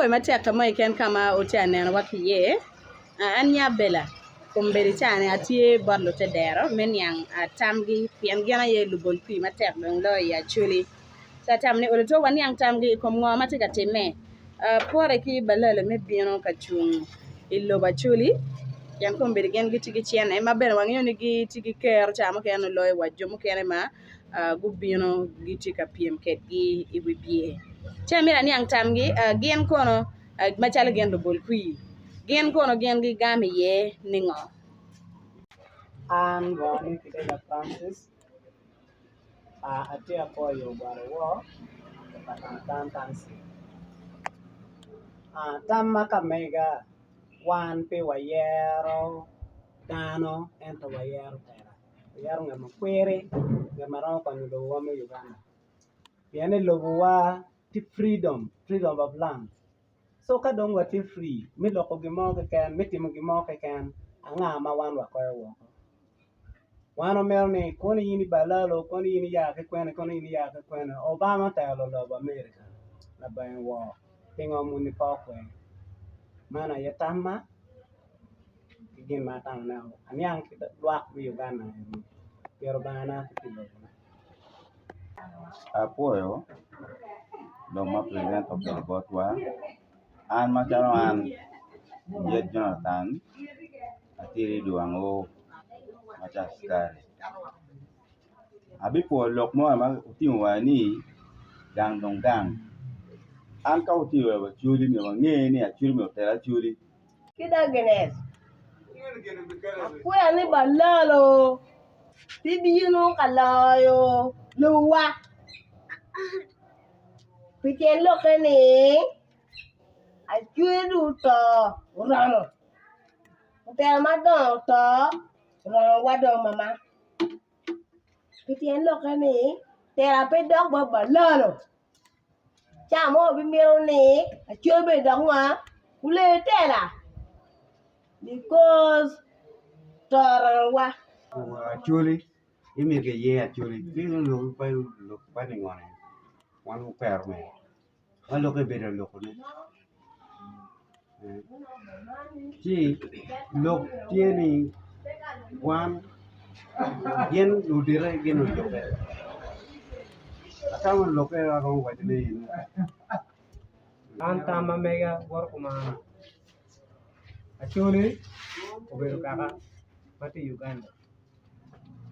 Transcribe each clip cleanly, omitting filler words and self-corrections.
Apwoyo matek ka mo keken ka ma wutye ka nenowa ki iye an nya Bella kombeddi cani atye bot lutedero me niang tamgi pien gin aye lubol kwir matek dong loyo i Acholi ci atamo ni olo tok waniang tamgi i kom ngo ma tye ka timme pwore ki balalo me bino ka cung i lobo Acholi pien kombeddi gin gitye ki cene ma bene wangeyo ni gitye ki kero ca mukene nongo loyo wa jo mukene ma gubino gitye ka pyem kwedgi i wi pye ci amito aniang tamgi gin kono macalo gin lubol kwir gin kono gin gigamo iye ningo? An lwonga ni Kidega Francis atye apwoyo ogwalo wor pa Tansi tam ma ka mega wan pe wayero dano ento wayero tela. Wayero ngat ma kwiri ngat ma romo konyo lobowa me Uganda pien ni lobowa tye freedom, freedom of land co ka dong watye free me loko gin mo keken me timo gin mo keken anga ma wan wakoyo woko wan wamito ni kono in i balalo kono in iya ki kwene kono in iya ki kwene Obama otelo lobo America labongo woo pingo muni pe okwer man aye tamma. ki gin ma atamo ni aniang ki lwak me Uganda eni myero Lubanga ki pi lobone. Apwoyo lok ma preciden okelo botwa an macalo an Yec Jonathan atye i dwango macalo askari Abipwoyo lok mo ma otingo wa ni gang dong gang an ka otingo wa Acholi myero wange ni Acholi myero otel Acholi. Ki Dagenes, akwea ni balalo bibino ka loyo lobowa pi tyen lokke ni acwe dong oto oromo, otelo madongo oto oromowa dong mama pi tyen lokke ni tela pe dok bot balalo. Ca mo wabimito ni acol bene dok ngo ole tela because to oromowa. Acholi imito iye acholi lok pa ningo ni wan wukwero me ma lokke bedo alokone ci lok tye ni wan gin ludite gin oyubbe atamo lokke aromo waco ni Man tam ma mega woto kumalo Acholi obedo kaka ma tye i Uganda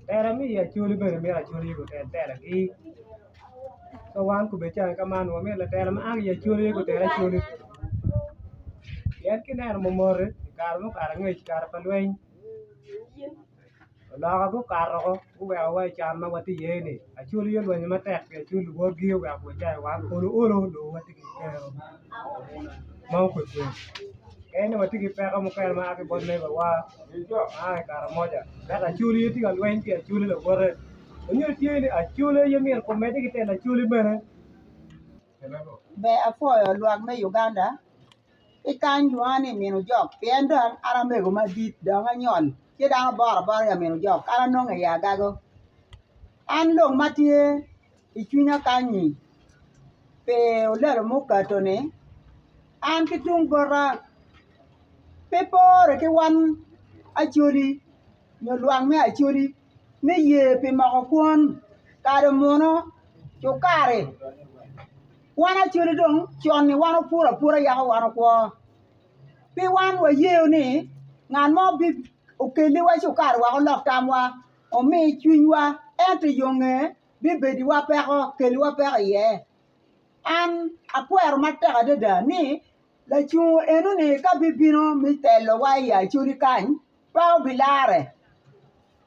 Tela me i Acholi bene mito Acholi gutel telagi ka wan kobedi calo ka man wamito latela ma a ki i Acholi aye gutel Acholi pien ka ineno momoti i kare mukato angec kare pa lweny oloka gukato woko guweko wa i can ma watye iye-ni Acholi olwenyo matek pi Acholi luwotgi oweko wacayo wan olo olo onongo watye ki kero ma okwe kwe en ni watye ki peko mukene ma a ki bot megowa ma a i Karamoja ento Acholi aye tye ka lweny pi Acholi lawote nyo tye ni Acholi aye myero omedde ki telo Acholi bene. Ber apwoyo lwak me Uganda ki kany lwonga ni min ojok pien dong an amego madit dong anyol ci dano boro abora ni amin ojok an anongo i agago an lok ma tye i cwinya kany-nyi pi olalo mukato-ni an ki tung bota pe pore ki wan acholi nyo lwak me acholi me ye pi moko kwon kado muno cukari wan acholi dong con-ni wan opuro apura yako wan okwo pi wan wayeo ni ngat mo okeliwa cukari wek olok tamwa omi cwinywa ento i yo nge bibediwa peko keliwa peko iye an akwero matek adada ni lacungo enoni ka bibino me telowa i Acholi kany pe obilare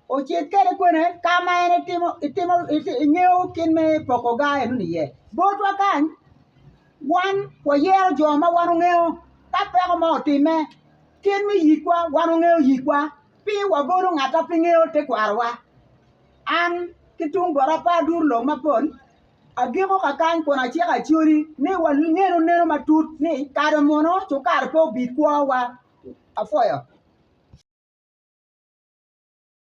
ocit kwede kwene ka ma en etimo kit me poko gar enoni iye botwa kany wan wayero jo ma wan wangeyo ka peko mo otimme kit me yikwa wan wangeyo yikwa pi wabolo ngat ma pe ngeyo tekwarowa an ki tung bota pe aduro lok mapol agiko kakany kun aciko acoli ni wangenu neno matut ni kado muno cukari pe obid kwowa apwoyo.